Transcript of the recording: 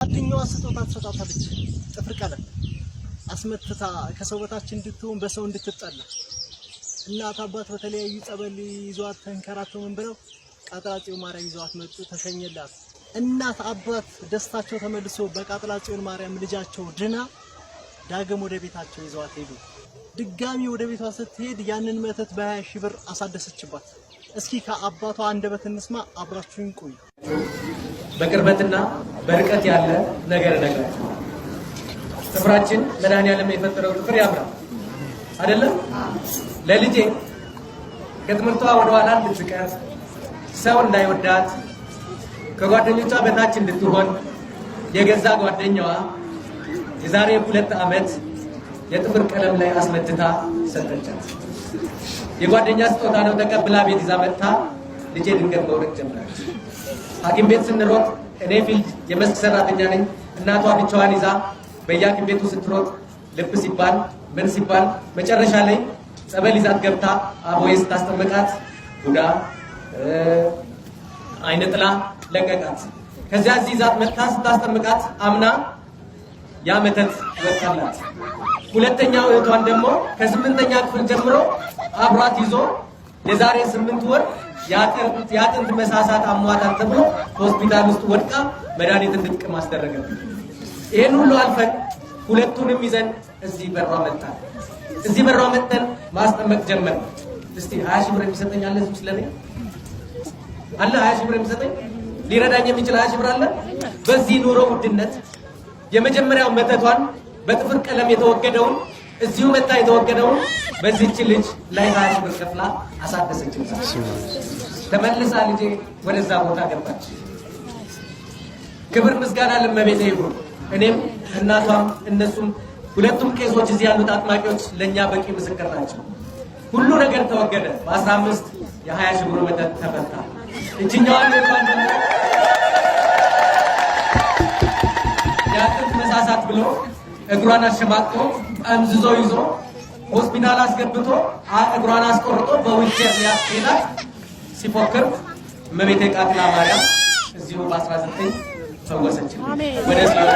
ጓደኛዋ ስጦታ ትሰጣታለች። ጥፍር ቀለም አስመትታ ከሰው በታች እንድትሆን፣ በሰው እንድትጠላ። እናት አባት በተለያዩ ጸበል ይዟት ተንከራተው ምን ብለው ቃጥላ ጽዮን ማርያም ይዟት መጡ። ተሸኘላት። እናት አባት ደስታቸው ተመልሶ በቃጥላ ጽዮን ማርያም ልጃቸው ድና ዳግም ወደ ቤታቸው ይዘዋት ሄዱ። ድጋሚ ወደ ቤቷ ስትሄድ ያንን መተት በ20 ሺህ ብር አሳደሰችባት። እስኪ ከአባቷ አንደበት እንስማ። አብራችሁኝ ቆዩ። በቅርበትና በርቀት ያለ ነገር እነግራችኋለሁ። ጥፍራችን መድኃኒዓለም የፈጠረው ጥፍር ያምራል አይደለም? ለልጄ ከትምህርቷ ወደኋላ እንድትቀር፣ ሰው እንዳይወዳት፣ ከጓደኞቿ በታች እንድትሆን የገዛ ጓደኛዋ የዛሬ 2 ዓመት የጥፍር ቀለም ላይ አስመትታ ሰጠቻት። የጓደኛ ስጦታ ነው ተቀብላ ቤት ይዛ መጥታ ልጄ ድንገት መውደቅ ጀመረች። ሐኪም ቤት ስንሮጥ እኔ field የመስክ ሰራተኛ ነኝ። እናቷ ብቻዋን ይዛ በየሐኪም ቤቱ ስትሮጥ ልብ ሲባል ምን ሲባል መጨረሻ ላይ ጸበል ይዛት ገብታ አቦዬ ስታስጠምቃት ቡዳ አይነ ጥላ ለቀቃት። ከዚያ እዚህ ይዛት መጥታ ስታስጠምቃት አምና ያ መተት ወጣላት። ሁለተኛው እህቷን ደግሞ ከስምንተኛ ክፍል ጀምሮ አብሯት ይዞ የዛሬ 8 ወር የአጥንት መሳሳት አሟታል ተብሎ ሆስፒታል ውስጥ ወድቃ መድኃኒት እንድትቅም አስደረገብኝ። ይህን ሁሉ አልፈን ሁለቱንም ይዘን እዚህ በሯ መጣን። እዚህ በሯ መጥተን ማስጠመቅ ጀመር። እስቲ 20 ሺህ ብር የሚሰጠኝ አለ? እዚህ ውስጥ ለኔ አለ? 20 ሺህ ብር የሚሰጠኝ፣ ሊረዳኝ የሚችል 20 ሺህ ብር አለ? በዚህ ኑሮ ውድነት የመጀመሪያው መተቷን በጥፍር ቀለም የተወገደውን፣ እዚሁ መታ የተወገደውን በዚህች ልጅ ላይ 20 ሺህ ብር ከፍላ አሳደሰችን። ተመልሳ ልጄ ወደዛ ቦታ ገባች። ክብር ምስጋና ለእመቤቴ ይሁን። እኔም እናቷም እነሱም ሁለቱም ቄሶች እዚህ ያሉት አጥማቂዎች ለእኛ በቂ ምስክር ናቸው። ሁሉ ነገር ተወገደ። በ15 የ20 ሺህ ብር መተት ተፈታ። እችኛዋን እንኳን ደግሞ የአጥንት መሳሳት ብሎ እግሯን አሸማቅቆ ጠምዝዞ ይዞ ሆስፒታል አስገብቶ እግሯን አስቆርጦ በዊልቸር ሊያስኬዳት ሲፎክር እመቤቴ ቃጥላ ማርያም እዚሁ በ19 ፈወሰችልን። ወደ ጽዮን